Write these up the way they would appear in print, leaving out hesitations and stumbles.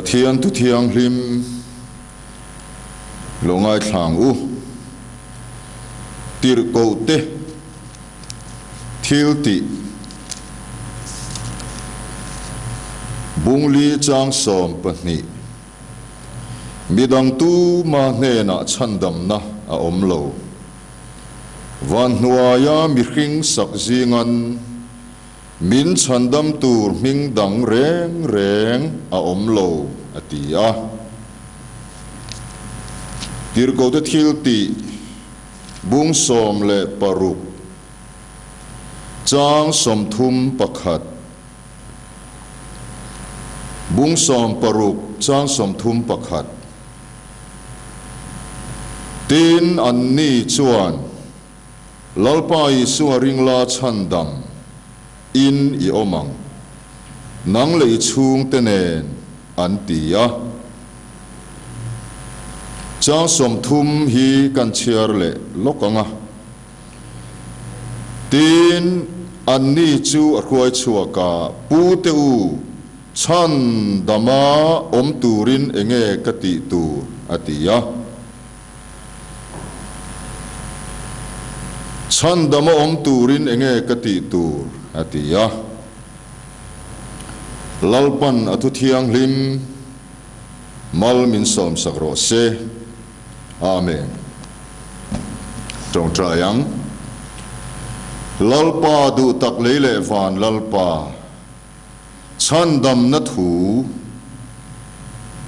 Pathian Thu Thianghlim lo ngaithla ang u. Tirhkohte thil tih Bungli chang 12 Midang tuma hnenah chhandamna a awm lo. Van hnuaia mihring sak zingan min chhandam tur hming dang reng reng a awm lo, a ti a. Tirhkohte thil tih bung 16 chang 31. Bung 16 chang 31. Tin, anni chuan Lalpa Isua ringla chhandam in i awm ang, nang leh i chhungte nen, an ti a. Chang 30 hi kan chhiar leh lawk ang a. Tin, anni chu a hruai chhuak a, Pute u, chhandama awm turin enge ka tih tur? a ti a. Chhandama awm turin enge ka tih tur? a ti a. Lalpan a thu thianghlim mal min sawmsak rawh se. Amen. Tawngtai ang. Lalpa duh tak lei leh van Lalpa, chhandamna thu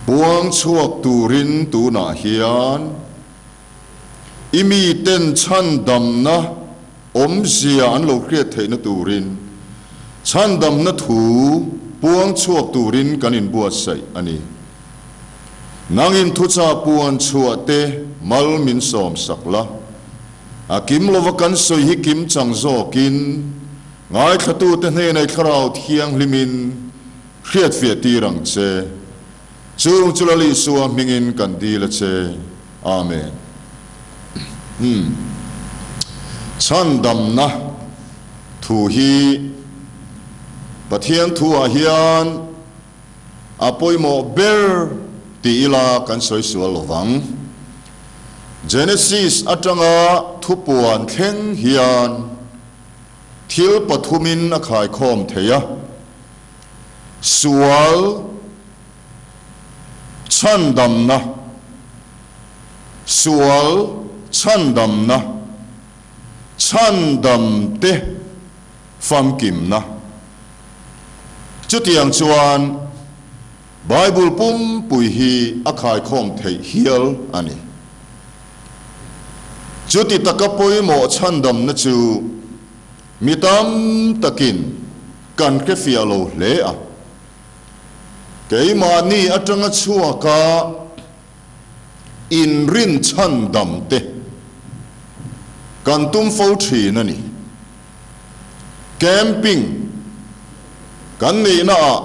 puang chhuak turin tunah hian i miten chhandamna awmzia an lo hriat theihna turin chhandamna thu puang chhuak turin kan inbuatsaih a ni. Nangin thuchah puan chhuah te mal min sawm sak la. A kim lova kan sawi hi kim chang zawkin ngaithlatute hnenah i Thlarau Thianghlimin hriatfiah tir ang che. Chung chu Lal Isua hmingin kan dil a che. Amen. Umm. Chhandamna thu hi Pathian thuah hian A pawimawh ber ti ila kan sawi sual lo vang. Genesis atanga thupuan thleng hian thil pathumin a khaikhawm thei a, sual, chhandamna, sual chhandamna, chhandamte famkimna. Chutiang chuan Bible pumpui hi a khaikhawm theih hial a ni. Chuti taka pawimawh chhandamna chu mi tam takin kan hrefiah lo hle a. Keimahni atanga chhuaka inrin chhandamte kan tum fo thin a ni. Camping kan neihna ah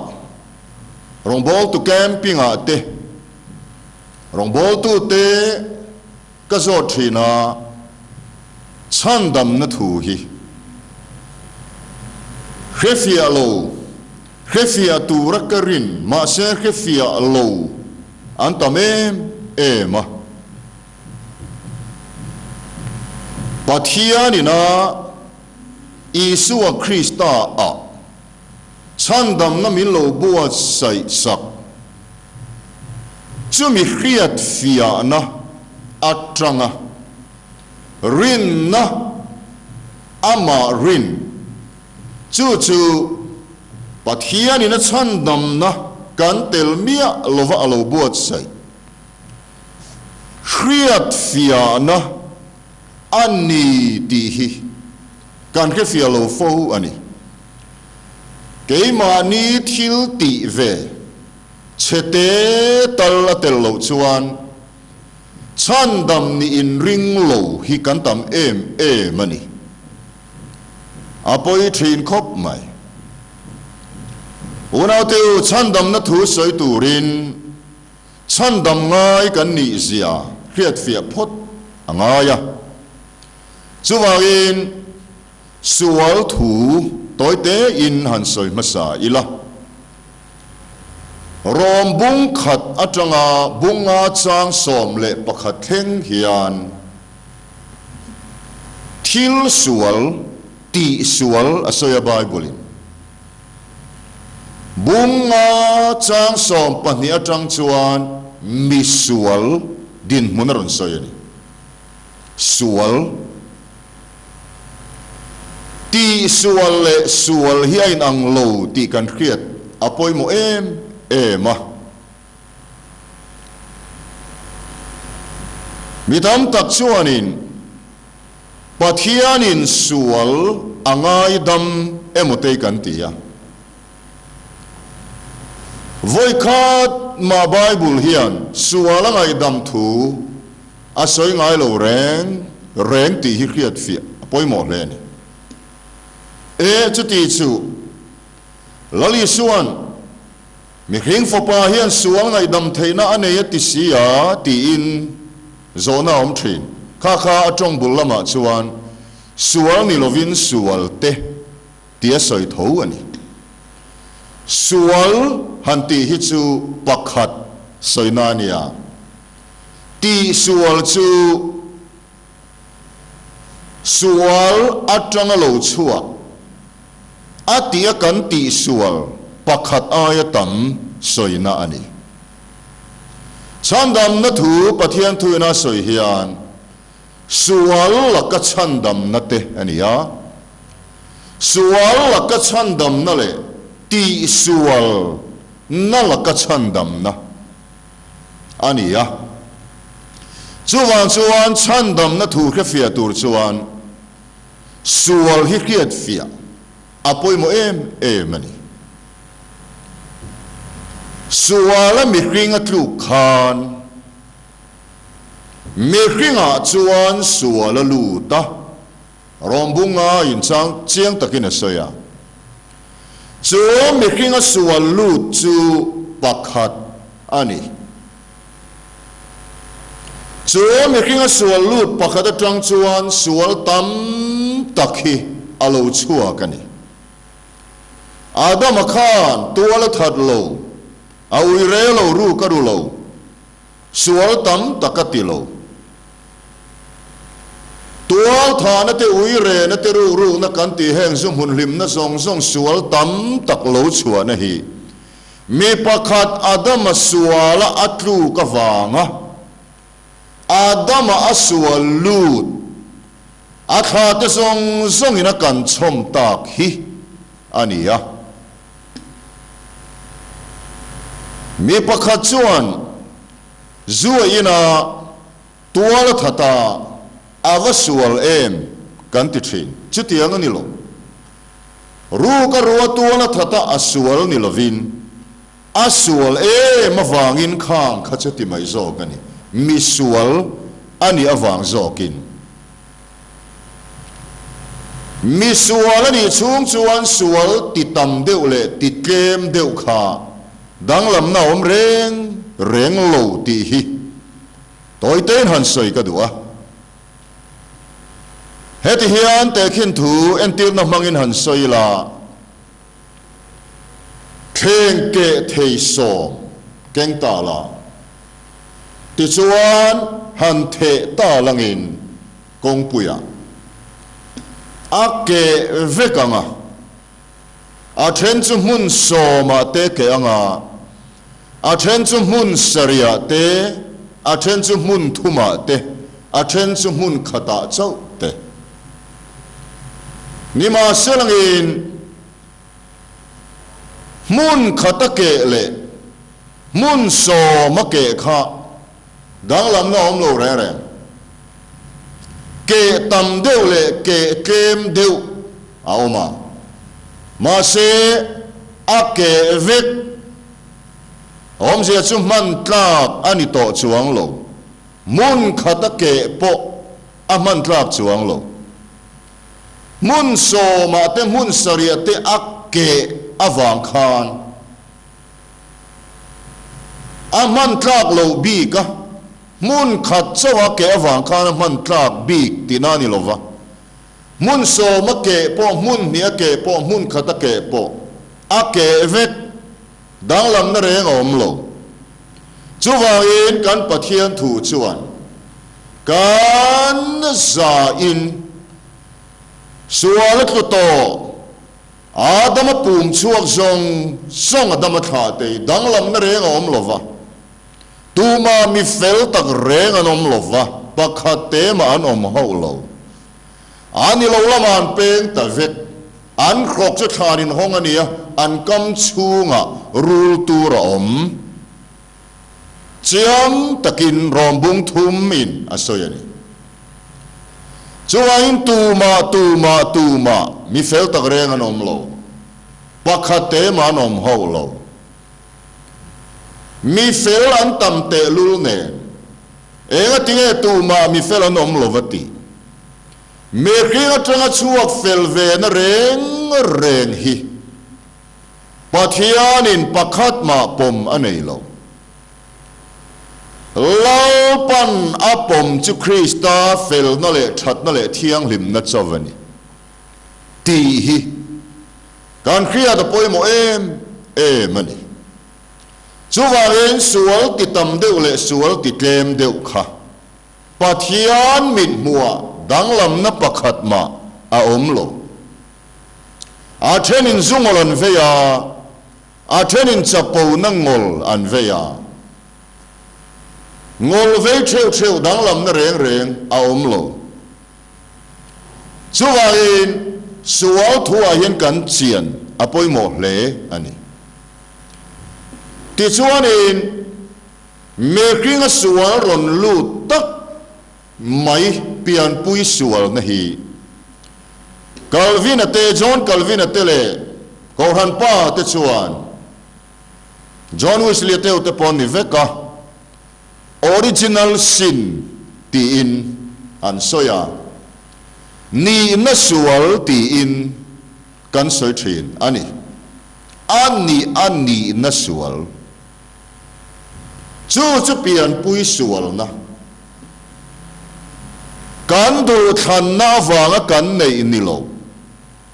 rawngbawltu camping ah te rawngbawltu te ka zawt thin a, chhandamna thu hi hrefiah lo, hrefiah tura ka rin mahse hrefiah lo an tam em em a. Pathianin a Isua Krista ah chhandamna min lo buatsaih sak chumi hriat fiahna atanga rinna amah rin chu chu Pathianin a chhandamna kan tel miah lova a lo buatsaih. Hriatfiahna a ni tih hi kan hrefiah lo fo a ni. Keimahni thil tih ve chhe te tal a tel loh chuan chhandam nih inring lo hi kan tam em em a ni. A pawi thin khawp mai. Unaute u, chhandamna thu sawi turin Chhandam ngai kan nih zia hriatfiah phawt a ngai a. Chuvangin sual thu tawi tein han sawi hmasa ila. Rom bung khat atanga bunga chang 11 thleng hian thil sual, tih sual a sawi a Bible-in. Bunga chang 12 atang chuan mi sual dinhmun a rawn sawi a ni. Sual. Tih sual leh sual hi a inang lo tih kan hriat a pawimawh em em a. Mi tam tak chuanin Pathianin sual a ngaidam emaw te kan ti a. Vawikhat mah Bible hian sual a ngaihdam thu A sawi ngai lo reng reng tih hi hriat fiah a pawimawh hle a ni. E, chuti chu Lal Isua'n mihring fapa hian sual ngaihdam theihna a nei a ti si a tiin zawhna a awm thin. Kha kha a tawng bul lamah chuan sual ni lovin sual te tih a sawi tho a ni. Sual han tih hi chu pakhat sawina a nia. Tihsual chu sual atanga lo chhuak a tih a kan tihsual pakhat aia tam sawina a ni. Chhandamna thu Pathian thuina sawi hian sual laka chhandamna te a ni a. Sual laka chhandamna leh tihsual na laka chhandamna. a ni a. Chuvang chuan chhandamna thu hrefiah tur chuan sual hi hriatfiah a pawimawh em em a ni. Suala mihring a tluk khan mihringah chuan sual a lut a, Rawmbunga inchang chiang takin a sawi a. Chu mihringa sual lut chu pakhat a ni. Chu mihringa sual lut pakhat atang chuan sual tam tak hi a lo chhuak a ni. Adama khan tual a that lo, a ui re lo, ruk a ru lo, Sual tam tak a ti lo. Tual thahna te, ui rehna te, ruk rukna kan tih heng zu hmun hlimna zawng zawng sual tam tak lo chhuahna hi mi pakhat Adama suala a tluk avanga Adama a sual lut a thla te zawng zawngin a kan chhawm tak hi a ni a. Mi pakhat chuan zu a in a, tual a that a, a va sual em kan ti thin. Chutiang a ni lo. Ruk a rua tual a that a, a sual ni lovin a sual em avangin khang kha chu ti mai zawk a ni. Mi sual a nih avang zawkin. Mi sual a nih chhung chuan sual ti tam deuh leh ti tlem deuh kha danglamna a awm reng reng lo tih hi tawitein han sawi ka duh a. Heti hian tehkhin thu entirna hmangin han sawi ila, Thleng keh thei sawm keng ta la, tichuan han theh ta langin kawngpuiah a keh vek ang a, a then chu hmun sawmah te keh ang a, a then chu hmun sarihah te, a then chu hmun thumah te, a then chu hmun khatah chauh te. Nimahselangin hmun khat a keh leh hmun sawm a keh kha danglamna a awm lo reng reng. Keh tam deuh leh keh tlem deuh a awm a, mahse a keh vek awmzia chu hman tlak a ni tawh chuang lo. Hmun khat a keh pawh a hman tlak chuang lo. Hmun sawmah te hmun sarihah te a keh avang khan a hman tlak loh bik a, hmun khat chauh a keh avang khan a hman tlak bik tihna a ni lo va. Hmun sawm a keh pawh, hmun hnih a keh pawh, hmun khat a keh pawh a keh vek. Danglamna reng a awm lo. Chuvangin kan Pathian thu chuan kan zain sual a tlu tawh. Adama pum chhuak zawng zawng Adama thlah te danglamna reng a awm lo va, tumah mi fel tak reng an awm lo va, pakhat te mah an awm hauh lo. A ni lo lamah an peng ta vek. An hrawk chu thlan inhawng a ni a, an kam chhungah rul tur a awm. Chiang takin rawnbung thum in a sawi a ni. Chuvangin tumah, tumah, tumah mi fel tak reng an awm lo. Pakhat te mah an awm hauh lo. Mi fel an tam tehlul nen, enga tinge tumah mi fel an awm lo va tih? Mihring atanga chhuak fel ve na reng reng hi Pathianin pakhat mah pawm a nei lo. Lalpan a pawm chu Krista felna leh thatna leh thianghlimna chauh a ni tih hi kan hriat a pawimawh em em a ni. Chuvangin sual ti tam deuh leh sual ti tlem deuh kha Pathian mithmuhah danglamna pakhat mah a awm lo. A thenin zu ngawl an vei a, a thenin chapona ngawl an vei a. Ngawl vei theuh theuh danglamna reng reng a awm lo. Chuvangin sual thuah hian kan chian a pawimawh hle a ni. Tichuanin mihringa sual rawn lut tak mai pianpui sualna hi Calvin-a te, John Calvin-a te leh Kohhran pa te chuan John Wesley-a teu te pawh an ni vek a, original sin tiin an sawi a, nihna sual tiin kan sawi thin a ni. A nih a nihna sual. Chu chu pianpui sualna. Kan duhthlanna avanga kan neih ni lo,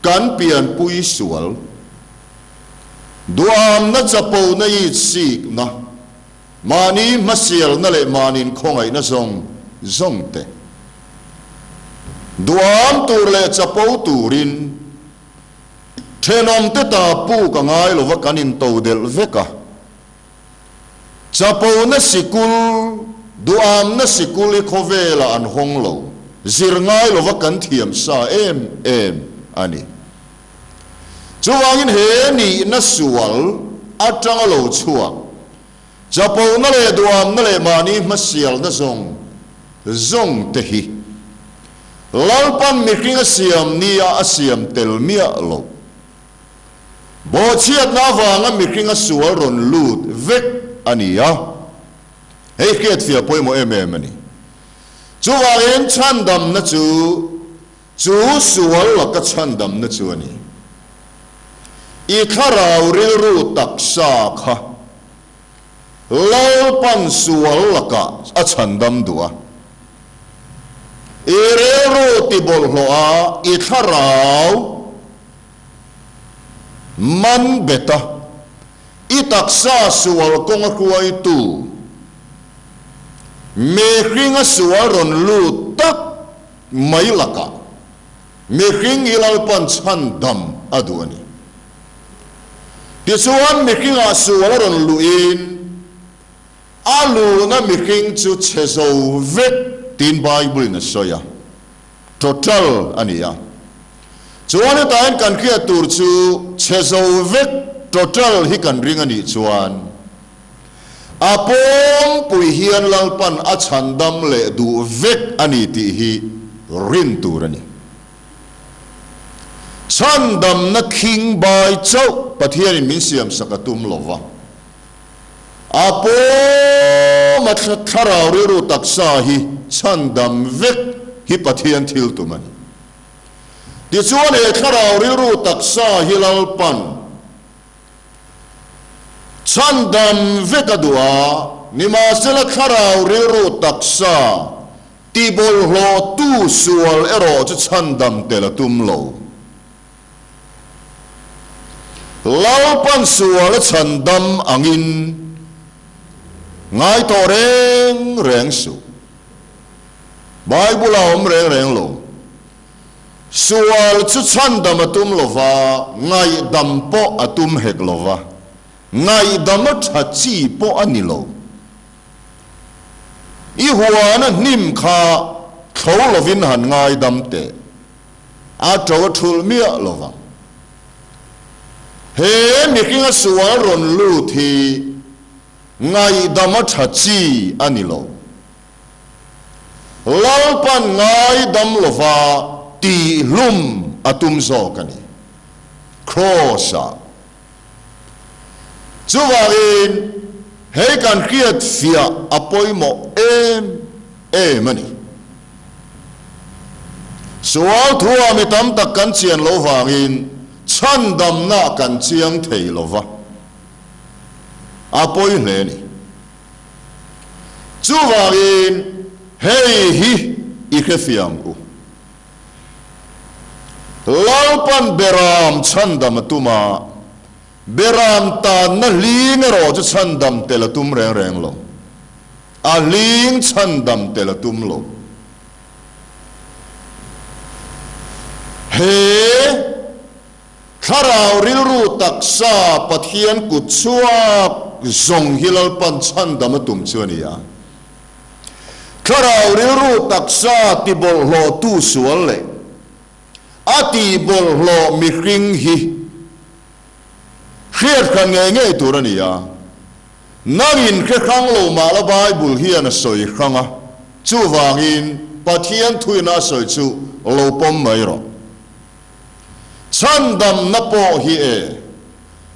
kan pianpui sual. Duhamna chapona itsikna, mahni hmasialna leh mahni khawngaihna zawng zawng te. Duham tur leh chapo turin thenawmte ta puk a ngai lova kan intodelh vek a. Chapona sikul, duhamna sikul hi khawvelah an hawng lo, zir ngai lova kan thiam sa em em a ni. Chuvangin he nihna sual atanga lo chhuak, chapona leh duhamna leh mahni hmasialna zawng zawng te hi Lalpan mihring a siam nia a siam tel miah lo. Bawhchhiatna avanga mihringa sual rawn lut vek a ni a, hei hriatfiah pawimawh em em a ni. Chuvangin chhandamna chu chu sual laka chhandamna chu a ni. I thlarau rilru taksa kha Lalpan sual lakah a chhandam duh a. I rilru tibawlhhlawh a, i thlarau Man bet a, i taksa sual kawng a hruaitu, mihringa sual rawn lut tak mai lakah mihring i Lalpan chhandam a duh a ni. Tichuan mihringah sual a rawn luhin a luhna mihring chu chhe zo vek tiin Bible-in a sawi a. Total a ni a. Chuan hetain kan hriat tur chu chhe zo vek total hi kan ring a nih chuan a pawmpui hian Lalpan a chhandam leh duh vek a ni tih hi rin tur a ni. Chhandamna khing bai chauh Pathianin min siamsak a tum lo va. A pawm a thlarau rilru taksa hi chhandam vek hi Pathian thil tum a ni. Tichuan he thlarau rilru taksa hi Lalpan chhandam vek a duh a, nimahsela thlarau rilru taksa tibawlhhlawhtu sual erawh chu chhandam tel a tum lo. Lalpan sual a chhandam angin ngai tawh reng reng suh. Bible a awm reng reng lo. Sual chu chhandam a tum lova, ngaihdam pawh a tum hek lova, ngaihdam a tha chi pawh a ni lo. I huana hnim kha thlo lovin han ngaidam teh. A to a thulh miah lovang. He mihringa sual rawn lut hi ngaihdam a tha chi a ni lo. Lalpan ngaidam lova tihhlum a tum zawk a ni. Kraws-ah. Chuvangin hei kan hriat fiah a pawimawh em em a ni. Sual thua mi tam tak kan chian loh vangin chhandamna kan chiang thei lo va, a pawi hle a ni. Chuvangin hei hi i hrefiang u. Lalpan Beram chhandam a tum a, Beram tanna hling erawh chu chhandam tel a tum reng reng lo. A hling chhandam tel a tum lo. He thlarau rilru taksa Pathian kut chhuak zawng hi Lalpan chhandam a tum chu a ni a. Thlarau rilru taksa tibawlhhlawhtu sual leh a tihbawlhhlawh mihring hi hriat hran ngei ngei tur a ni a. Nangin hre hrang lo mah la Bible hian a sawi hrang a, chuvangin Pathian thuina a sawi chu lo pawm mai rawh. Chhandamna pawh hi e,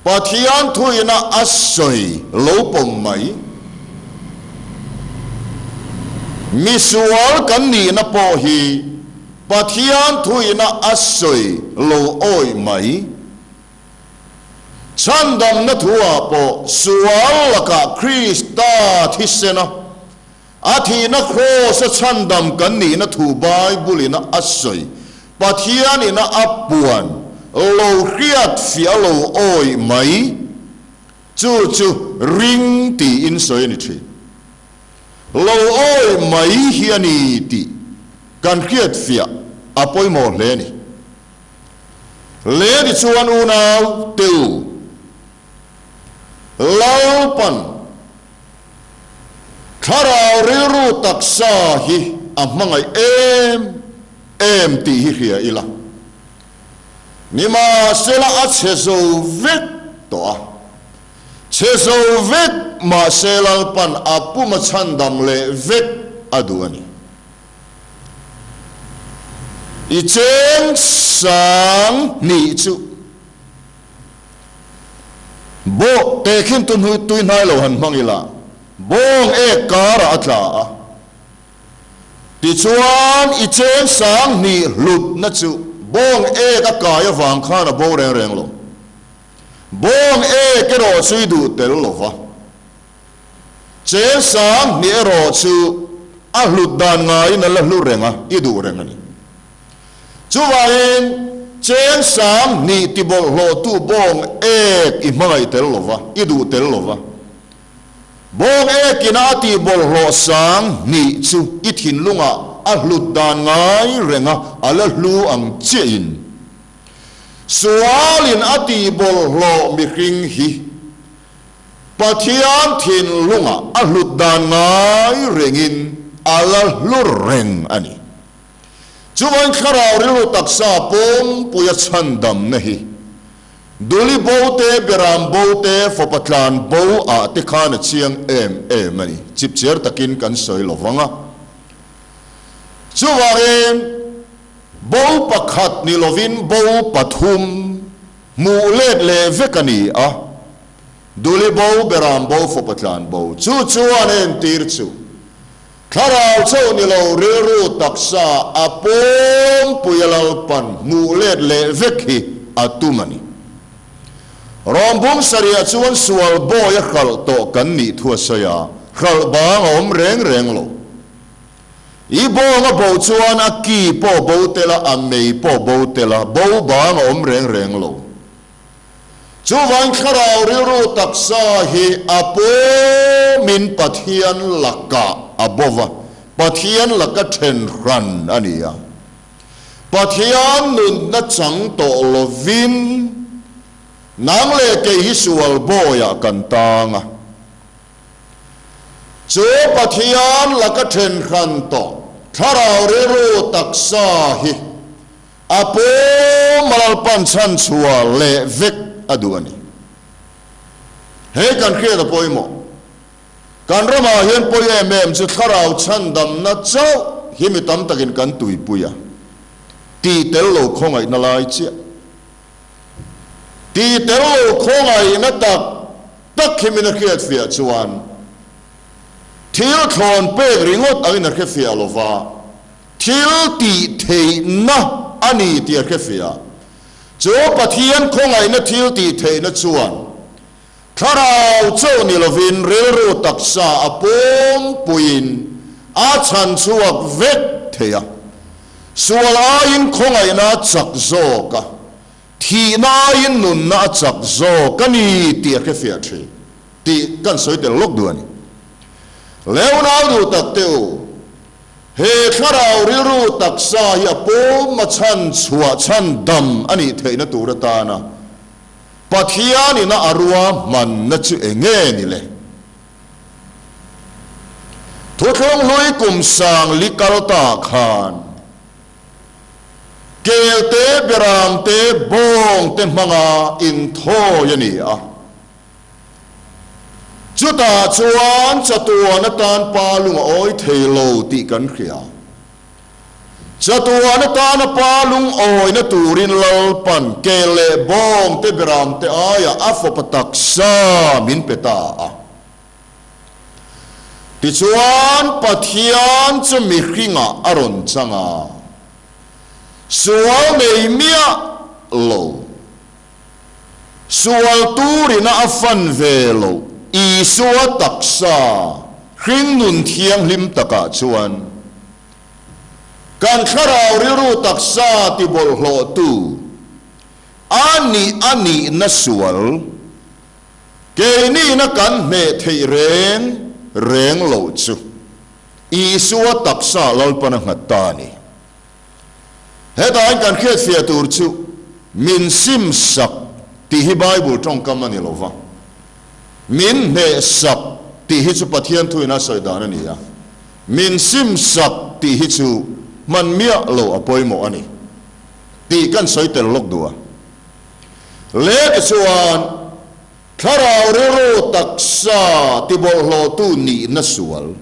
Pathian thuina a sawi lo pawm mai. Misual kan nihna pawh hi Pathian thuina a sawi lo awih mai. Chhandamna thuah pawh sual lakah Krista thisena a thihna kraws-a chhandam kan nihna thu Bible-in a sawi, Pathianin a puan lo hriat fiah lo awih mai, chu chu ring tiin sawi a ni thin. Lo awih mai hi a ni tih kan hriat fiah a pawimawh hle a ni. Leh tichuan unau te u, Lalpan thlarau rilru taksa hi a hmangaih em em tih hi hria ila. Nimahsela a chhe zo vek tawh a, chhe zo vek mahse Lalpan a puma chhandam leh vek a duh a ni. I cheng sang hnih chu bawh tehkhin tu hnu tui hnai lo han hmang ila, bawng ek karah a tla a. Tichuan i cheng sang hnih hlutna chu bawng ek a kai avang khan a bo reng reng lo. Bawng ek erawh chu i duh tel lo va. Cheng sang hnih erawh chu a hlut dan ngaiin a la hlu reng a, i duh reng a ni. Chuvangin cheng sang hnih tibawlhhlawhtu bawng ek i hmangaih tel lo va, i duh tel lo va. Bawng ekin a tihbawlhhlawh sang hnih chu i thinlungah a hlut dan ngai reng a, a la hlu ang chiahin. Sualin a tihbawlhhlawh mihring hi Pathian thinlungah a hlut dan ngai rengin a la hlur reng a ni. Chuvain thlarau rilru taksa pawmpuia chhandamna hi Duli bo te, Beram bo te, Fapa tlan bo ah te khan a chiang em em a ni. Chipchiar takin kan sawi lo vang a. Chuvangin bo pakhat ni lovin bo pathum Hmuh let leh vek a ni a, Duli bo, Beram bo, Fapa tlan bo, chu chuan entir chu Thlarau chauh ni lo rilru taksa a pawmpui a Lalpan hmuh let leh vek hi a tum a ni. Rawmbung sarihah chuan sual bawi a hralh tawh kan nih thu a sawi a, hralh bang a awm reng reng lo. I bawng a bo chuan a ki pawh bo tel a, a mei pawh bo tel a, bo bang a awm reng reng lo. Chuvang thlarau rilru taksa hi a pawmin Pathian lakah a bo va, Pathian laka then hran a ni a. Pathian nunna chang tawh lovin nang leh kei hi sual bawiah kan tang a. Chu Pathian laka then hran tawh thlarau rilru taksa hi A pawm Lalpan chhanchhuah leh vek a duh a ni. He kan hriat a pawimawh. Kan ramah hian pawi em em chu thlarau chhandamna chauh hi mi tam takin kan tuipui a, tih tel lo khawngaihna lai chiah. Tih tel lo khawngaihna tak tak hi min a hriatfiah chuan thil thlawn pek ringawt angin a hrefiah lo va, Thil tih theihna a ni tih a hre fiah. Chu Pathian khawngaihna thil tih theihna chuan thlarau chauh ni lovin rilru taksa a pawmpuiin a chhan chhuak vek thei a. Sual aiin khawngaihna a chak zawk a, thihna aiin nunna a chak zawk a ni tih a hre fiah thin tih kan sawi tel lawk duh a ni. Leonau duh tak teh u. He thlarau rilru taksa hi a pawm a chhan chhuah chhan dam a nih theihna tur atana Pathianin a ruahmanna chu eng nge ni le? Thuthlung hlui kum sang li kal ta khan kelte, beramte, bawngte hmanga inthawi a ni a. Chutah chuan chatuan atan pa lung a awi thei lo tih kan hria. Chatuan atana pa lung awina turin Lalpan ke leh bawng te beram te aiah a fawpa taksa min pe ta a. Tichuan Pathian chu mihringah a rawn chang a, sual nei miah lo. Sual turina a fan ve loh Isua taksa hringnun thianghlim takah chuan kan thlarau rilru taksa tibawlhhlawhtu a nih a nihna sual keinihna kan hmeh theih reng reng loh chu Isua taksa Lalpan a nghat ta a ni. Hetah hian kan hriatfiah tur chu min sim sak tih hi Bible tawngkam a ni lo va, min hneh sak tih hi chu Pathian thuin a sawi dan a ni a, min sim sak tih hi chu hman miah lo a pawimawh a ni tih kan sawi tel lawk duh a. Leh tichuan thlarau rilru taksa tibawlhhlawhtu nihna sual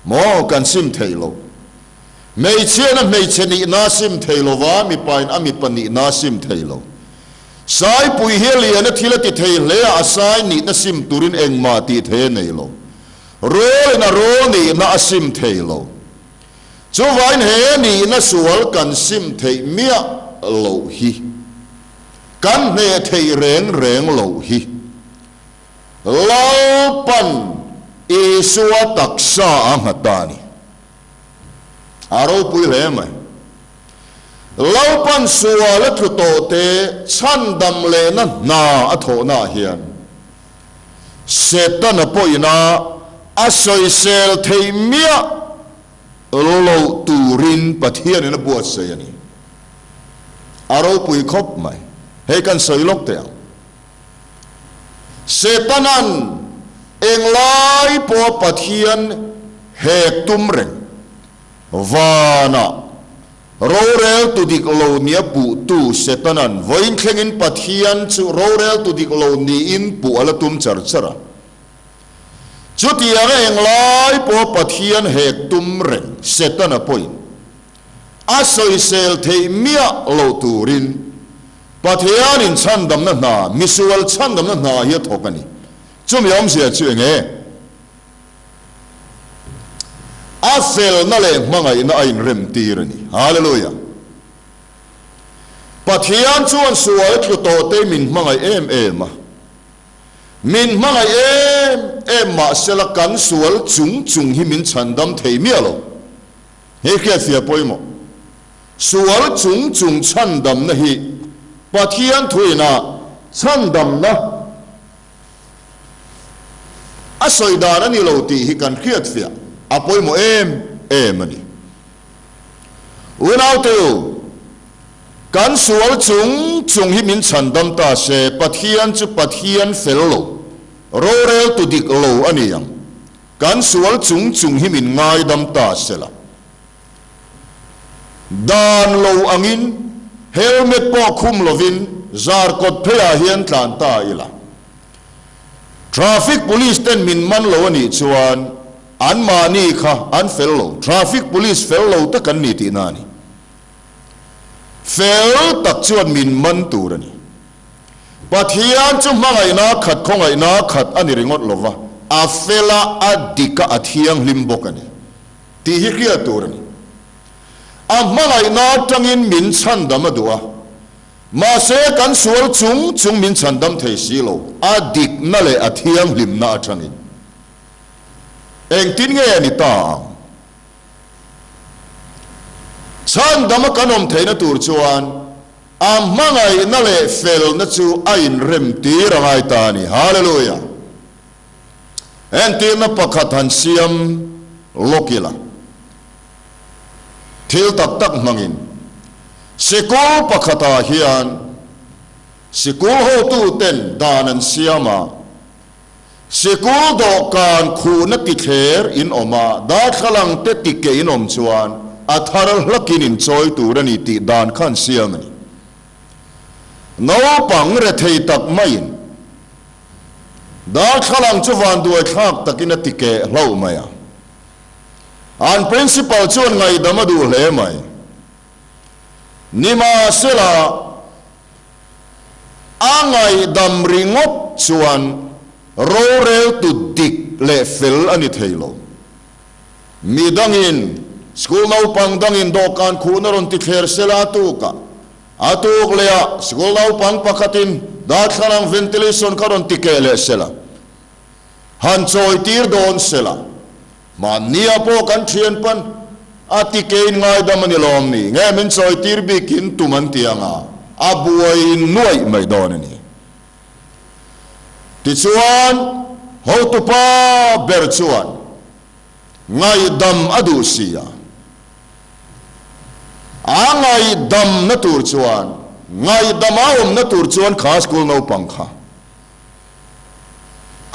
maw kan sim theih loh. Hmeichhiain a hmeichhe nihna a sim thei lo va, mipain a mipa nihna a sim thei lo. Saipui hi a lian a thil a ti thei hle a, a sai nihna sim turin engmah tih thei a nei lo. Rawlin a rawl nihna a sim thei lo. Chuvain he nihna sual kan sim theih miah loh hi, kan hneh theih reng reng loh hi. Lalpan Isua taksa a nghat ta a ni. A ropui hle mai. Lalpan sual a tlu tawh te chhandam lehna hna a thawhnaah hian Setana pawhin a a sawisel theih miah loh turin Pathianin a buatsaih a ni. A ropui khawp mai. Hei kan sawi lawk teh ang. Setanan englai pawha Pathian hek tum reng, vanah roreltu dik lo nia puhtu Setanan vawiin thlengin Pathian chu roreltu dik lo niin puh a la tum char char a. Chutianga englai pawha Pathian hek tum reng Setana pawhin a sawisel theih miah loh turin Pathianin chhandamna hna, misual chhandamna hna hi a thawk a ni. Chumi awmzia chu eng nge? A felna leh hmangaihna a inremtir a ni. Hallelujah! Pathian chuan sual tlu tawhtei min hmangaih em em a. Min hmangaih em em mahsela kan sual chung chung hi min chhandam thei miah lo. He hriatfiah pawimawh. Sual chung chung chhandamna hi Pathian thuinah Chhandamna a sawi dan a ni lo tih hi kan hriatfiah a pawimawh em em a ni. Unaute u, kan sual chung chung hi min chhandam ta se, Pathian chu Pathian fel lo, roreltu dik lo a ni ang. Kan sual chung chung hi min ngaidam ta se la. Dan lo angin helmet pawh khum lovin zar kawt pheiah hian tlan ta ila. Traffic police ten min man lo a nih chuan anmahni kha an fel lo, traffic police fel lo tak an ni tihna a ni. Fel tak chuan min man tur a ni. Pathian chu hmangaihna khat khawngaihna khat a ni ringawt lova, a fel a, a dik a, a thianghlim bawk a ni. Tih hi hriat tur a ni. A hmangaihna atangin min chhandam a duh a, mahse kan sual chung chung min chhandam thei si lo, a dikna leh a thianghlimna atangin. Engtin nge a ni ta ang? Chhandam a kan awm theihna tur chuan a hmangaihna leh felna chu a inrem tir a ngai ta a ni. Hallelujah! Entirna pakhat han siam lawk ila, thil tak tak hmangin sikul pakhatah hian sikul hotuten dan an siam a, sikul dawhkan khuhna tithler in awm a, darthlalang te tike in awm chuan a thar hlakin in chawi tur a ni tih dan kha an siam a ni. Naupang rethei tak maiin Darthlalang chu vanduai thlak takin a ti keh hlauh mai a. An principal chuan ngaihdam a duh hle mai. Nimahsela, a ngaihdam ringawt chuan roreltu dik leh fel a ni thei lo. Mi dangin, school naupang dangin dawhkan khuhna rawn ti thler sela a tukah, A tuk leh ah sikul naupang pakhatin darthlalang ventilation kha rawn ti keh leh sela, han chawi tir dawn sela, hmannia pawh kan thian pan a ti kein ngaidam a ni lawm ni, nge min chawi tir bikin tum an ti anga a buai nuaih mai dawn a ni. Tichuan hotupa ber chuan ngaihdam a duh si a. A ngaihdamna tur chuan, ngaihdam a awmna tur chuan kha school naupang kha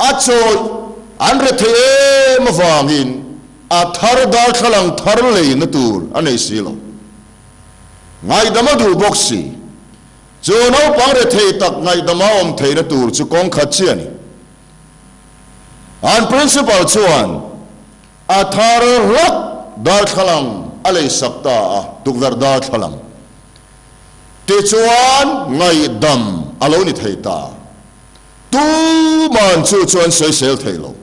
a chawi an rethei em avangin a thar darthlalang thar leina tur a nei si lo. Ngaihdam a duh bawk si. Chu naupang rethei tak ngaihdam a awm theihna tur chu kawng khat chiah a ni. An principal chuan A thar hlak darthlalang a lei sak ta a, tukverh darthlalang. Tichuan ngaihdam a lo ni thei ta. Tuman chu chu an sawisel thei lo.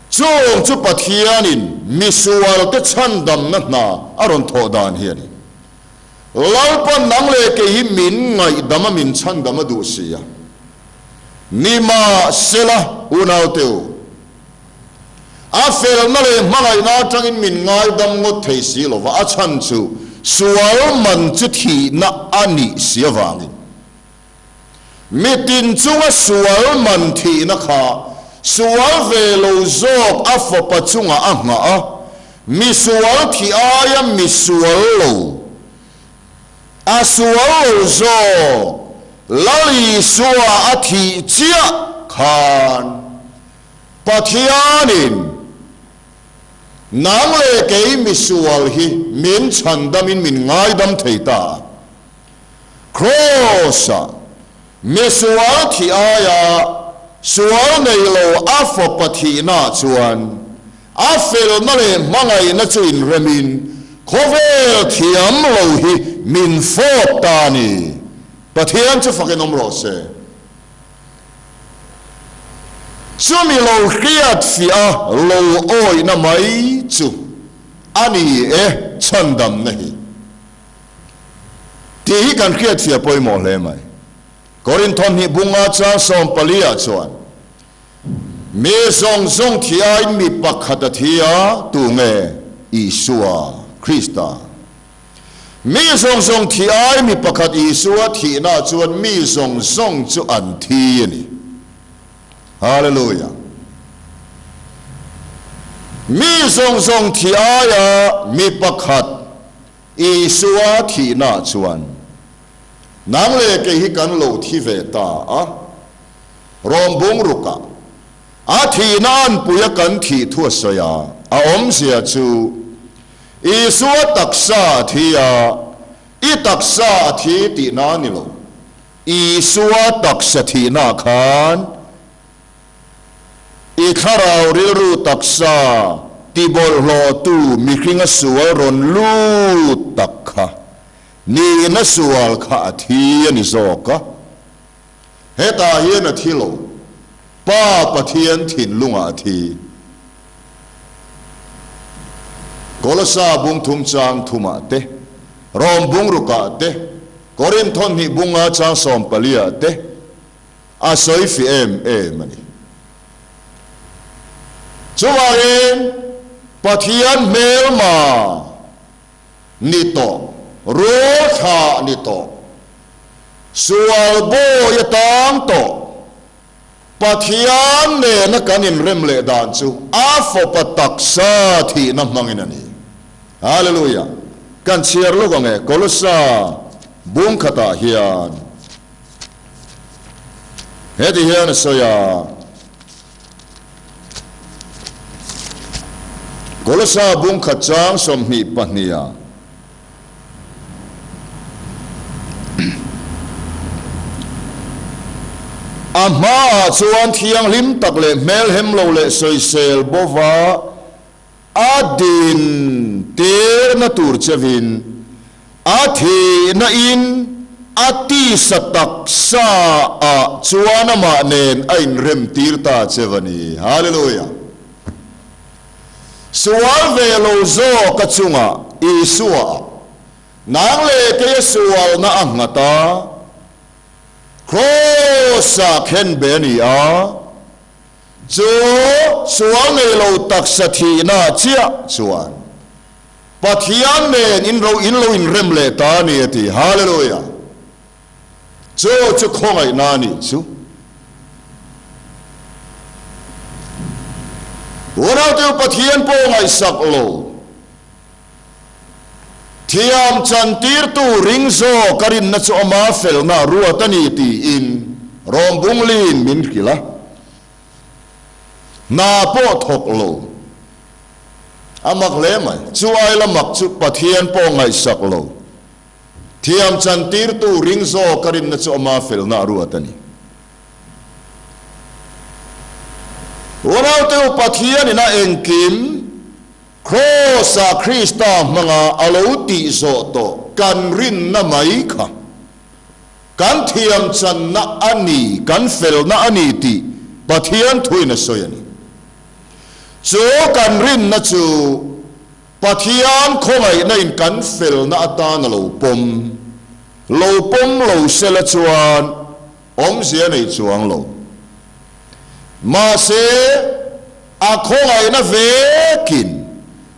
Chung chu Pathianin misualte chhandamna hna a rawn thawh dan hi a ni. Lalpan nang leh kei hi min ngaihdam a min chhandam a duh si a. Nimahsela unaute u, A felna leh hmangaihna atangin min ngaidam ngawt thei si lo va, a chhan chu sual man chu thihna a nih si avangin. Mitin chunga sual man thihna kha sual ve lo zawk a fapa chungah a nghah a, mi sual thih aia mi sual lo, a sual lo zawk Lal Isua a thih chiah khan Pathianin nang leh kei misual hi min chhandamin min ngaidam thei ta a. Kraws-ah misual thih aia sual nei lo a fapa thihnaah chuan a felna leh hmangaihna chu inremin khawvel thiam lo hi min fawp ta a ni. Pathian chu fakin awm rawh se. Chumi lo hriat fiah a lo awihna mai chu a ni e chhandamna hi. Tih hi kan hriat fiah pawimawh hle mai. Korinthawm hnih bunga chang 14 ah chuan, Mi zawng zawng thiain mi pakhat a thi a, tunge? Isua Krista. Mi zawng zawng thih ai mi pakhat Isua thihna chuan mi zawng zawng chu an thi a ni. Hallelujah! Mi zawng zawng thih aia mi pakhat Isua thihna chuan nang leh kei hi kan lo thi ve ta a, Rom bung rukah a thihna anpuia kan thih thu a sawi a, a awmzia chu Isua taksa a thi a, i taksa a thi tihna a ni lo. Isua taksa thihnaah khan i thlarau rilru taksa tibawlhhlawhtu mihringa sual rawn lut tak kha nihna sual kha a thi a ni zawk a. Hetah hian a thi lo, Pa Pathian thinlungah a thi. Kolosa bung thum chang thumah te, Rom bung rukah te, Korinth thawnhnih bunga chang sawmpaliah te a sawi fi em em a ni. Chuvangin Pathian hmelma ni tawh, rul thlah ni tawh, sual bawi atang tawh, Pathian nena kan inrem leh dan chu a fawpa taksa thihna hmangin a ni. Hallelujah! Kan chhiar lawk ang e, Kolosa bung khatah hian heti hian a sawi a, Kolosa bung khat chang 22 ah, A hmaah chuan thianghlim tak leh hmelhem lo leh sawisel bova a din tirna tur chevin a thihna in a tisa taksa ah chuan amah nen a inrem tir ta chev a ni. Hallelujah! Sual ve lo zawk a chungah Isua a nang leh kei a sualna a nghat a, Kraws-ah khen be a ni a, chu sual nei lo taksa thihna chiah chuan Pathian nen in ro in lo inrem leh ta a ni a ti. Hallelujah! Chu chu khawngaihna a nih chu. Unaute u Pathian pawh ngaihsak lo. Thiam chantirtu ring zawk a rinna chu ama felna ruat a ni tiin Rom Bunglin min hrilh a. Hna pawh thawk lo. A mak hle mai. Chu aila mak chu Pathian pawh ngaihsak lo. Thiam chantirtu ring zawk a rinna chu ama felna a ruat a ni. Unaute u Pathianin a engkim Kraws-ah Krista hmanga a lo tih zawh tawh kan rinna mai kha kan thiam channa a ni, kan felna a ni tih Pathian thuin a sawi a ni. Chu kan rinna chu Pathian khawngaihna in kan felna atan a lo pawm. Lo pawm lo sela chuan awmzia nei chuang lo. Mahse, a khawngaihna vekin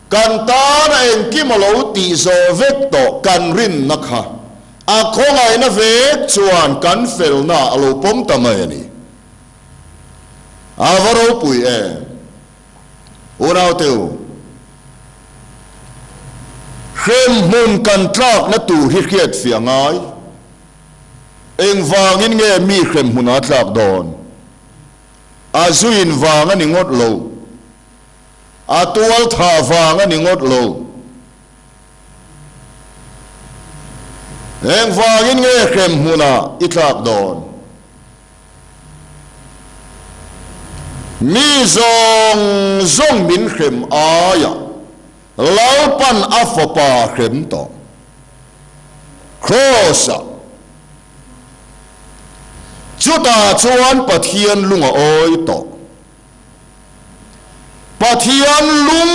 kan tana engkim a lo tih zawh vek tawh kan rinna kha a khawngaihna vek chuan kan felna a lo pawm ta mai a ni. A va ropui em! Unaute u, hremhmun kan tlakna tur hi hriat fiah ngai. Engvangin nge mi hremhmun a tlak dawn? A zuin vang a ni ngawt lo. A tual thah vang a ni ngawt lo. Engvangin nge hremhmunah i tlak dawn? Mi zawng zawng min hrem aia Lalpan a fapa hrem tawh. Kraws-ah. Chutah chuan Pathian lung a awi tawh. Pathian lung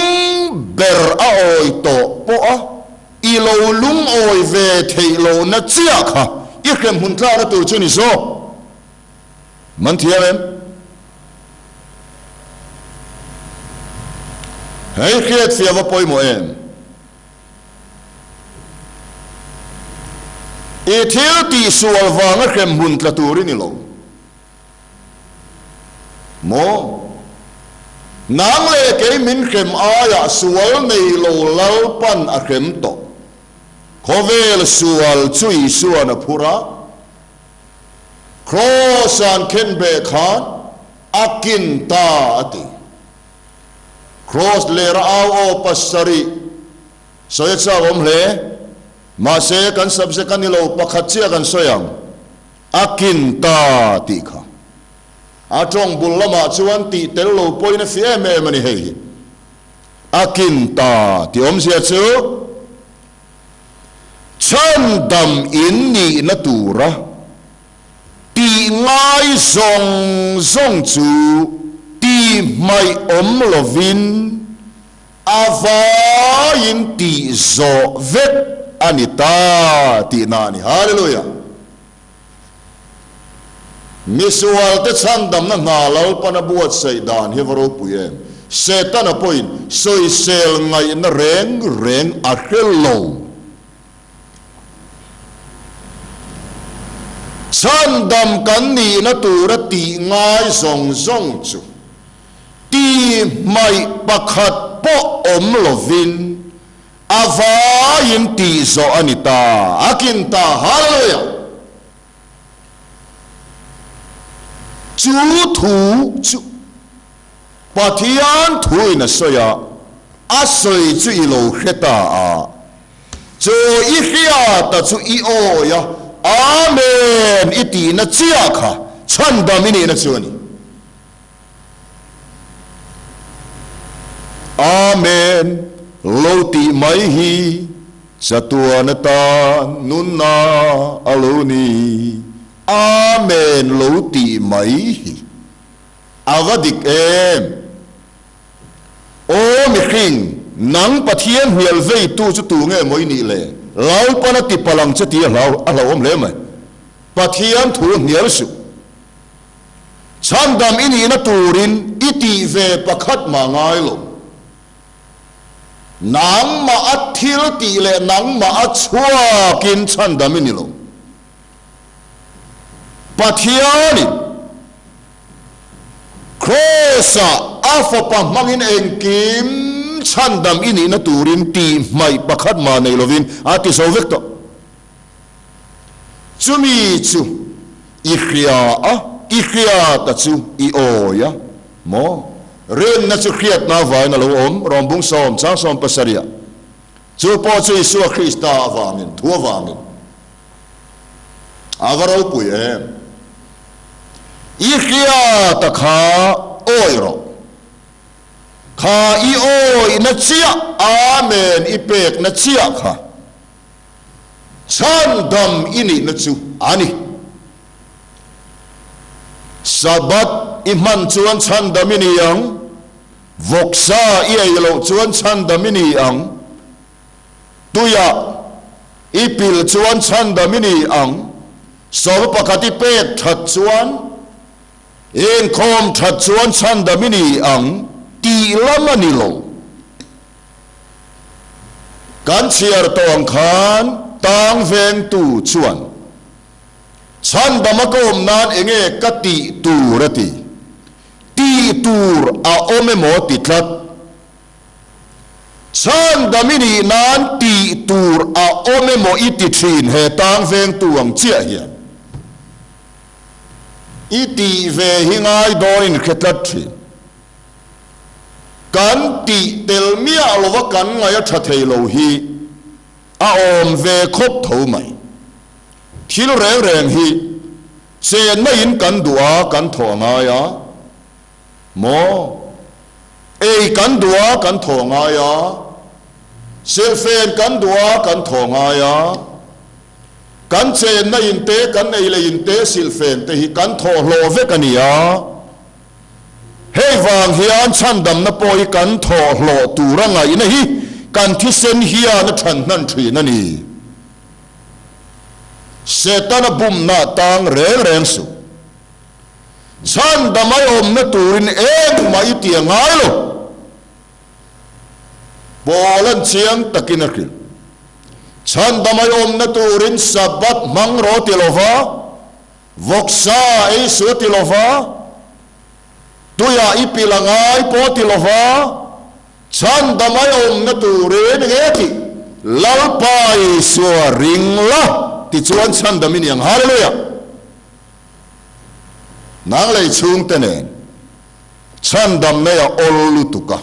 ber a awi tawh pawh a i lo lungawi ve theih lohna chiah kha i hremhmun tlakna tur chu ni zawk. Man thiam em? Hei hriatfiah va pawimawh em? I thil tihsual vanga hremhmun tla tur i ni lo maw? Nang leh kei min hrem aiah sual nei lo Lalpan a hrem tawh. Khawvel sual chu Isuan a phur a, Kraws-a'n khenbeh khan a kin ta a ti. Kraws lera au aw pasarih sawi a chak awm hle. Mahse, kan subject a ni lo, pakhat chiah kan sawi ang. A kin ta tih kha. A tawng bul lamah chuan tih tel lo pawhin a fi em em a ni hei hi. A kin ta tih awmzia chu chhandam in nihna tura tih ngai zawng zawng chu tih hmaih awm lovin a vaiin tih zawh vek a ni ta tihna a ni. Hallelujah! Misualte chhandamna hna Lalpana buatsaih dan hi va ropui em? Setana pawhin sawisel ngaihna reng reng a hre lo. Chhandam kan nihna tura tih ngai zawng zawng chu ti hmaih pakhat pawh awm lovin A vaiin tih zawh a ni ta, a kin ta, Hallelujah! Chu thu chu Pathian thuin a sawi a, a sawi chu i lo hre ta a, chu i hriata chu i awi a, Amen i tihna chiah kha chhandam i nihna chu a ni. Amen lo tih mai hi chatuan atan nunna a lo ni. Amen lo tih mai hi a va dik em? Aw mihring, nang Pathian hnial veitu chu tu nge maw i nih le? Lalpan a ti palh ang che tih a hlauhawm hle mai. Pathian thu hnial suh. Chhandam i nihna turin i tih ve pakhat mah ngai lo. Nangmah a thil tih leh nangmah a chhuakin chhandam i ni lo. Pathianin Kraws-ah a Fapa hmangin engkim chhandam i nihna turin tih hmaih pakhat mah nei lovin a ti zo vek tawh. Chumi chu i hria a, i hriata chu i awi a maw? Rinna chu hriatna avangin a lo awm, Rawmbung sawm, chang 70ah. Chu pawh chu Isua Krista avangin, thu avangin. A va ropui em! I hriata kha awi rawh. Kha i awihna chiah, Amen i pekna chiah kha. Chhandam i nihna chu a ni. Sabbath i hman chuan chhandam i ni ang, vawksa i ei loh chuan chhandam i ni ang, tuiah i pil chuan chhandam i ni ang, sawma pakhat i pek that chuan, inkhawm that chuan chhandam i ni ang tih lam a ni lo. Kan chhiar tawh ang khan tang vengtu chuan chhandama ka awm nan enge ka tih tur a ti. Tih tur a awm emaw ti tlat. Chhandam i nih nan tih tur a awm emaw i ti thin he tang vengtu ang chiah hian. I tih ve hi ngai dawnin hre tlat thin. Kan tih tel miah lova kan ngaih a tha thei lo hi a awm ve khawp tho mai. Thil reng reng hi chenna in kan duh a kan thawh a ngai a maw? Ei kan duh a kan thawh a ngai a, silhfen kan duh a kan thawh a ngai a, kan chenna in te kan ei leh in te silhfen te hi kan thawh hlawh vek a ni a. Hei vang hian chhandamna pawh hi kan thawh hlawh tura ngaihna hi kan thisen hian a than hnan thin a ni. Setana bumna tang reng reng suh. Chhandam ai awmna turin engmah i ti a ngai lo. Paul an chiang takin a hrilh. Chhandam ai awmna turin Sabbath hmang rawh ti lova, vawksa ei suh ti lova, tuiah i pilh a ngai pawh ti lova, Chhandam ai awmna turin nge tih Lalpa Isua ring la tichuan chhandam i ni ang. Hallelujah! Nang lei chhungte nen chhandam nei a awl lutuk a,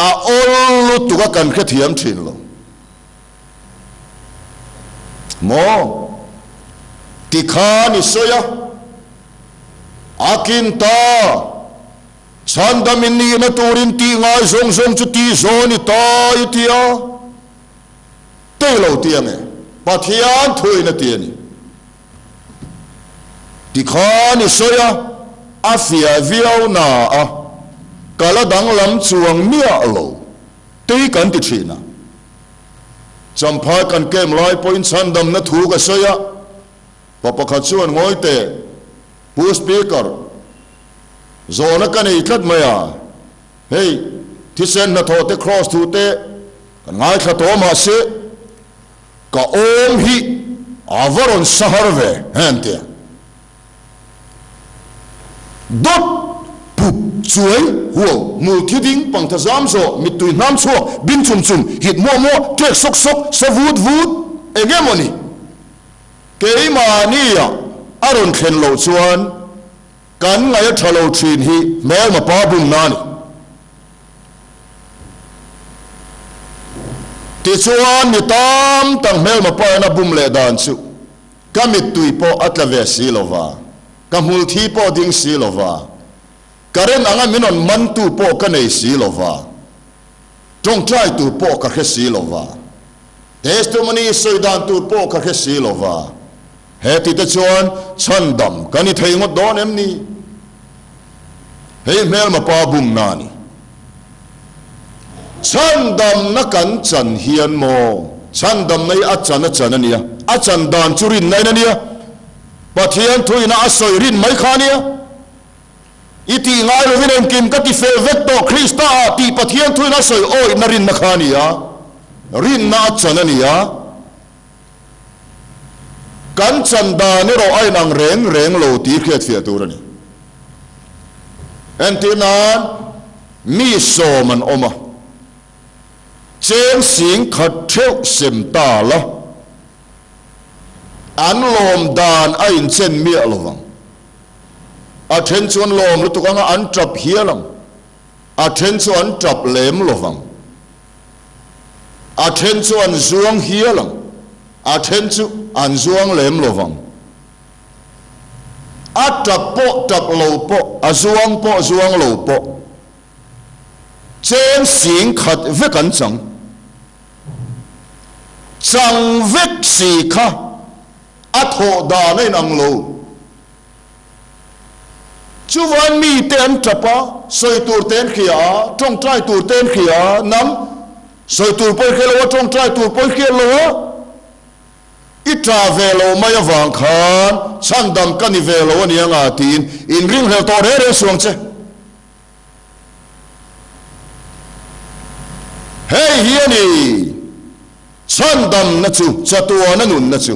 a awl lutuk a kan hrethiam thin lo. Maw? Tikhan i sawi a, a kin ta. Chhandam in nihna turin tih ngai zawng zawng chu tih zawn i ta i ti a, tei lo ti ange, Pathian thuin a ti a ni. Tikhan i sawi a, a fiah viau na a, ka la danglam chuang miah lo, tei kan ti thin a. Champhai kan kem lai pawhin chhandamna thu ka sawi a, pa pakhat chuan ngawi teh, Pu Speaker, Zawhna ka nei tlat mai a, hei thisen hnathawh te cross thu te kan ngaithla tawh mahse ka awm hi a va rawn sa har ve hen tia dawt pup chuai huau hmul thi ding pangtha zam zawh mittui hnam chhuak bing chum chum hit muah muah ṭek sawk sawk sa vut vut eng emaw ni keimahnia a rawn thlen loh chuan Kan ngaih a tha lo thin hi hmelma pa bumna a ni. Tichuan mi tam tak hmelma pa in a bum leh dan chu ka mittui pawh a tla ve si lo va, ka hmulthi pawh ding si lo va, current anga min rawn mantu pawh ka nei si lo va, tawngtai tur pawh ka hre si lo va, testimony sawi dan tur pawh ka hre si lo va. He tite chuan chhandam kan i thei ngawt dawn em ni? Hei hmelma pa bumna a ni. Chhandamna kan chan hian maw? Chhandamna hi a chan a chan a nia. A chan dan chu rinna in a nia. Pathian thuina a sawi rin mai kha a nia. I tih ngai lovin engkim ka ti fel vek tawh Krista ah tih Pathian thuina a sawi awihna rinna kha a nia. Rinna a chan a nia. Kan chan dan erawh a inang reng reng lo tih hriatfiah tur a ni. Entir nan, mi sawm an awm a, cheng sing khat theuh sem ta la, an lawm dan a inchen miah lo vang. A then chu an lawm lutuk anga an tap hial ang, a then chu an tap lem lo vang. A then chu an zuang hial ang, a then chu an zuang lem lo vang. A tap pawh tap lo pawh, a zuang pawh zuang lo pawh, cheng sing khat vek an chang. Chang vek si kha a thawh dan a inang lo. Chuvan mite an tap a, sawi tur te an hria a, tawngtai tur te an hria a, nang sawi tur pawh i hria lo a, tawngtai tur pawh i hria lo a, i tah ve lo mai avang khan chhandam ka ni ve lo a ni anga tiin inringhlel tawh reng reng suang che. Hei hi a ni, chhandamna chu, chatuana nunna chu,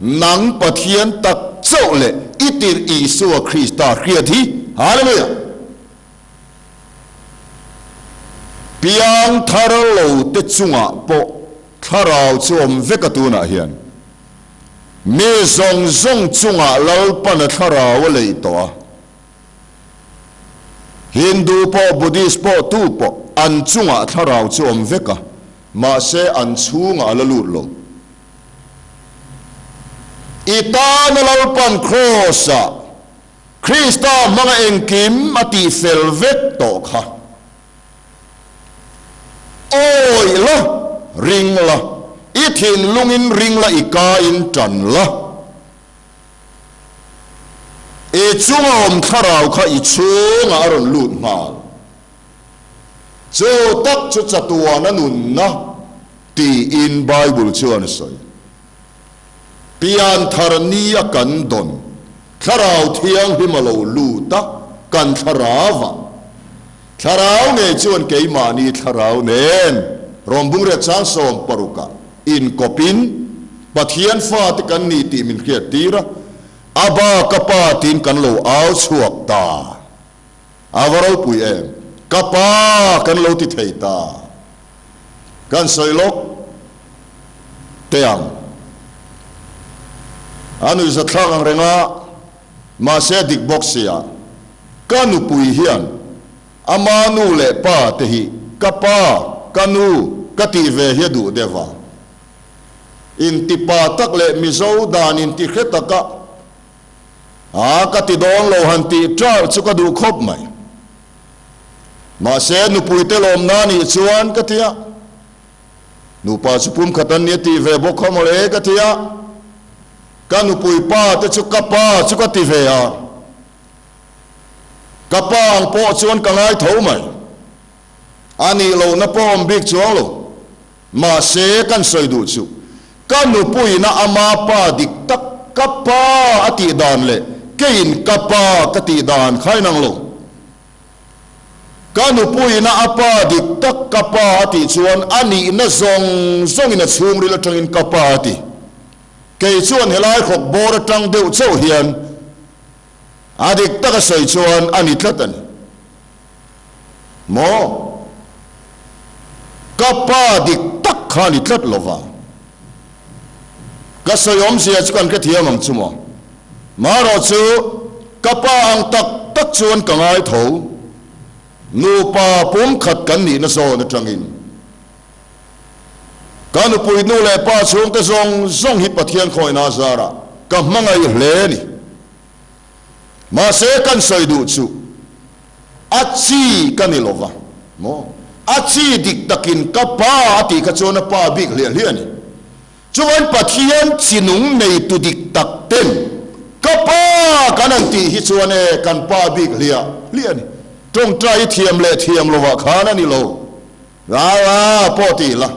nang Pathian tak chauh leh i tirh Isua Krista hriat hi. Hallelujah! Piang thar lo te chungah pawh thlarau chu awm vek a tunah hian. Mi zawng zawng chungah Lalpana thlarau a lei tawh a. Hindu pawh Buddhist pawh tu pawh an chungah thlarau chu awm vek a, mahse an chhungah a la lut lo. I tana Lalpan Kraws-ah Krista hmanga engkim a tihfel vek tawh kha. Awih la, ring la, i thinlungin ring la i kain tan la. I chunga awm thlarau kha i chhungah a rawn lut nghal. Chu tak chu chatuana nunna tiin Bible chuan a sawi. Pianthar nia kan dawn Thlarau Thianghlim a lo lut a, kan thlarau ah. Thlarau ngei chuan keimahni thlarau nen. Rom bungriat chang sawmparukah inkawpin Pathian fate kan ni tih min hriattir a, Abba ka pa tiin kan lo au chhuak ta. A va ropui em? Ka pa kan lo ti thei ta. Kan sawi lawk teh ang. A nuihzathlak ang reng a, mahse a dik bawk sia. Ka nupui hian ama nu leh pa te hi ka pa, ka nu ka tih ve hi a duh deuh a. Intipa tak leh Mizo dan inti hre taka A ka ti dawn lo han tih ṭar chu ka duh khawp mai. Mahse, nupuite lawmna nih chuan ka ti a. Nupa chu pumkhat an ni a tih ve bawk kha mawle ka ti a. Ka nupui pa te chu ka pa chu ka ti ve a. Ka pa ang pawh chuan ka ngai tho mai. A nih lohna pawh awm bik chuang lo. Mahse, kan sawi duh chu, ka nupuiina ama pa dik tak ka pa a tih dan leh keiin ka pa ka tih dan kha inang lo. Ka nupuiina a pa dik tak ka pa a tih chuan a nihna zawng zawngin a chhungril atangin ka pa a ti. Kei chuan helai khawk bawr atang deuh chauh hian a dik taka sawi chuan a ni tlat a ni. Maw? Ka pa dik tak kha ni tlat lo va. Ka sawi awmzia chu kan hrethiam ang chu maw? Marawh chu ka pa ang tak tak chuan ka ngai tho. Nupa pumkhat kan nihna zawn atangin ka nupui nu leh pa chhungte zawng zawng hi Pathian khawihna zarah ka hmangaih hle a ni. Mahse kan sawi duh chu a chi ka ni lova maw? A chi dik takin ka pa a tih kha chuan a pa bik hliah hliah a ni. Chuan Pathian chi nung neitu dik tak ten ka pa kan han tih hi chuan e kan pa bik hliah hliah a ni. Tawngtai i thiam leh thiam lovah khan a ni lo. Rara pawh ti la,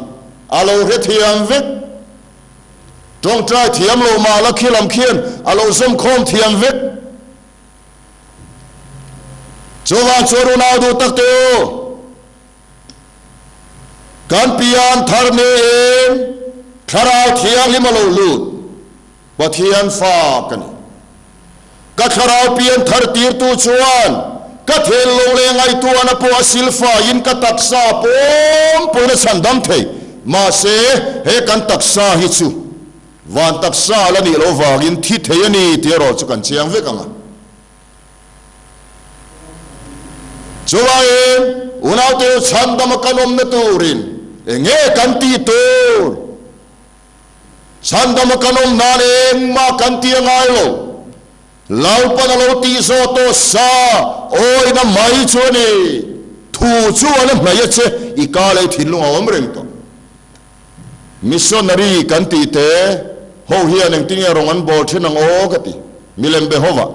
a lo hrethiam vek. Tawngtai thiam lo mah la khi lam khian a lo zawmkhawm thiam vek. Chuvang chuan unau duh tak te u, kan pian thar niin Thlarau Thianghlim a lo lut, Pathian fa ka ni. Ka thlarau pian thar tirtu chuan ka thinlung leh ngaihtuahna pawh a silfaiin ka taksa pawm pawhin a chhandam thei. Mahse, he kan taksa hi chu van taksa la nih loh vangin thi thei a ni tih erawh chu kan chiang vek ang a. Chuvangin, unaute u chhandama kan awmna turin eng nge kan tih tur? Chhandama kan awm nan engmah kan ti a ngai lo. Lalpan a lo tih zawh tawh sa awina mai chu a ni. Thu chu a la hnaih a che, i ka leh i thinlung a awm reng tawh. Missionary kan tih te ho hian engtin nge rawng an bawl thin ang aw ka ti. Milem be hovah.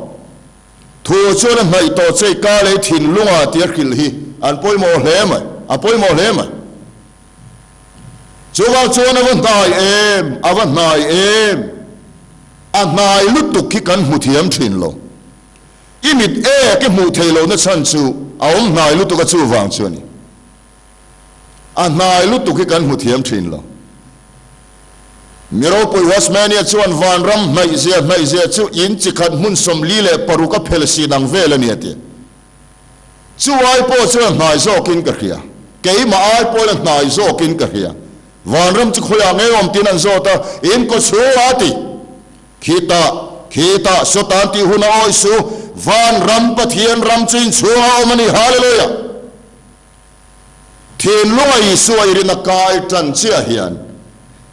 Thu chu a la hnaih tawh che, i ka leh i thinlunga tia hrilh hi an pawimawh hle mai, a pawimawh hle mai. Chuvang chuan a va hnai em, a va hnai em? A hnai lutuk hi kan hmu thiam thin lo. I mit ek i hmuh theih lohna chhan chu a awm hnai lutuk a chuvang chu a ni. A hnai lutuk hi kan hmu thiam thin lo. Mi ropui Wasmania chuan vanram hnaihzia hnaihzia chu in chi khat hmun 46 a phel si dang vel a ni a ti. Chu ai pawh chuan hnai zawkin ka hria. Keimah ai pawhin a hnai zawkin ka hria. Vanram chu khawiah ngei awm tiin an zawt a, in kaw chhungah a ti. Khitah, khitah, sawtan tih hun a awih su, Vanram Pathian ram chu in chhungah a awm a ni. Hallelujah! Thinlunga Isua i rin a kai tan chiah hian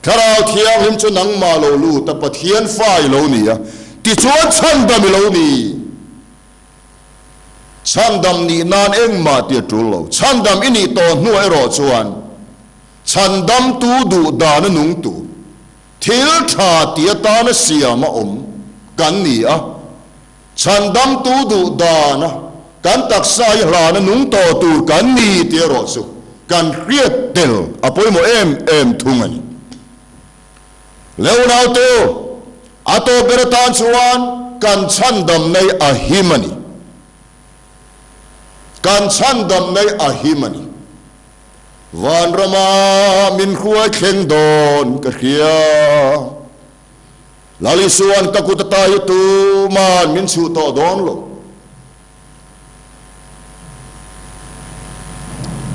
Thlarau Thianghlim chu nangmah lo lut a, Pathian fa i lo ni a, tichuan chhandam i lo ni. Chhandam nih nan engmah tih a tul lo. Chhandam i nih tawh hnuah erawh chuan chhandamtu duh dana nung tur, thil tha tih atana siam a awm kan ni a. Chhandamtu duh dana kan taksa i hlana nung tawh tur kan ni tih erawh chu kan hriat tel a pawimawh em em thung a ni. Leonardo, A tawp ber atan chuan kan chhandam nei a him a ni. Kan chhandam nei a him a ni. Vanrama min hruai thleng dawn ka hria. Lal Isua'n ka kut ata hi tuma'n min chhuh tawh dawn lo.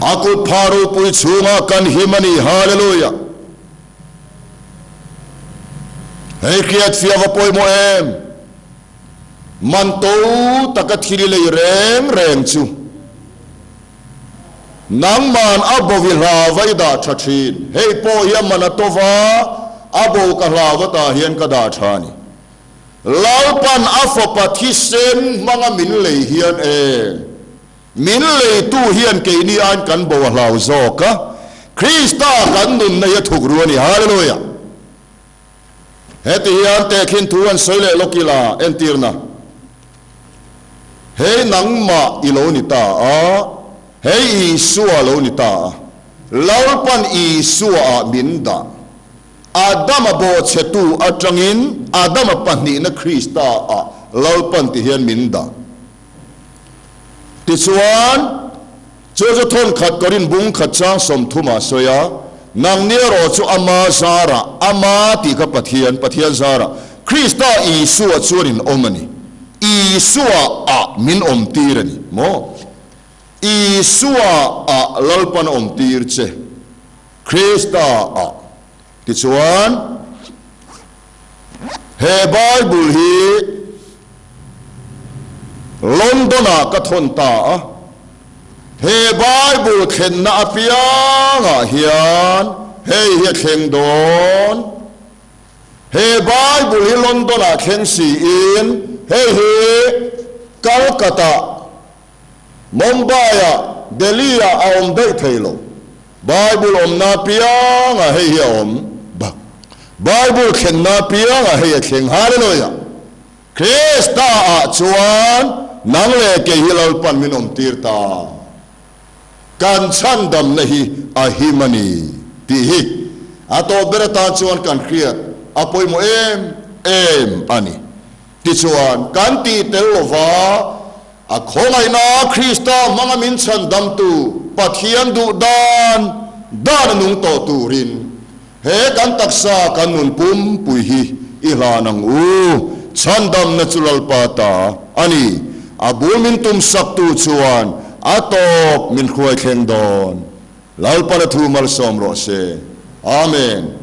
A kut pha ropui chhungah kan him a ni. Hallelujah! Hei hriat fiah va pawimawh em? Man to taka thil i lei reng reng chu nangman a bo i hlau va i dah tha thin. Hei pawh hi a man a to va, a bo ka hlau va tah hian ka dah tha a ni. Lalpan a fapa thisen hmanga min lei hian e, min leitu hian keini aiin kan bo a hlau zawk a, Krista kan nunna hi a thuk ru a ni. Hallelujah! Heti hian tehkhin thu an sawi leh lawk ila, entirna, Hei nangmah i lo ni ta a, hei Isua lo ni ta a, Lalpan Isua-ah min dah. Adama bawhchhetu atangin Adama pahnihna Krista-ah Lalpan ti hian min dah. Tichuan, Chu chu thawnkhat Korin bung khat chang 30 ah sawi a, Nangni erawh chu Ama zarah, Ama tih kha Pathian, Pathian zarah, Krista Isua chuan in awm a ni. Isua ah min awm tir a ni maw? Isua ah Lalpan a awm tir che, Krista ah. Tichuan, he Bible hi London-ah ka thawn ta a, he Bible thlenna apiangah hian hei hi a thleng dawn. He Bible hi London-ah thleng siin hei hi Calcutta, Mumbai-ah, Delhi-ah a awm daih thei lo. Bible awmna apiangah hei hi a awm. Bible thlenna apiangah hei a thleng. Hallelujah! Krista-ah chuan nang leh kei hi Lalpan min awmtir ta. Kan chhandamna hi a him a ni tih hi a tawp ber atan chuan kan hriat a pawimawh em em a ni. Tichuan, kan tih tel lova a khawngaihna Krista hmanga min chhandamtu Pathian duh dan dan a nung tawh turin he kan taksa kan nun pumpui hi i hlan ang u. Chhandamna chu Lalpa ta a ni. A bul min tumsaktu chuan a tawp min hruai thleng dawn. Lalpan a thu malsawm rawh se. Amen.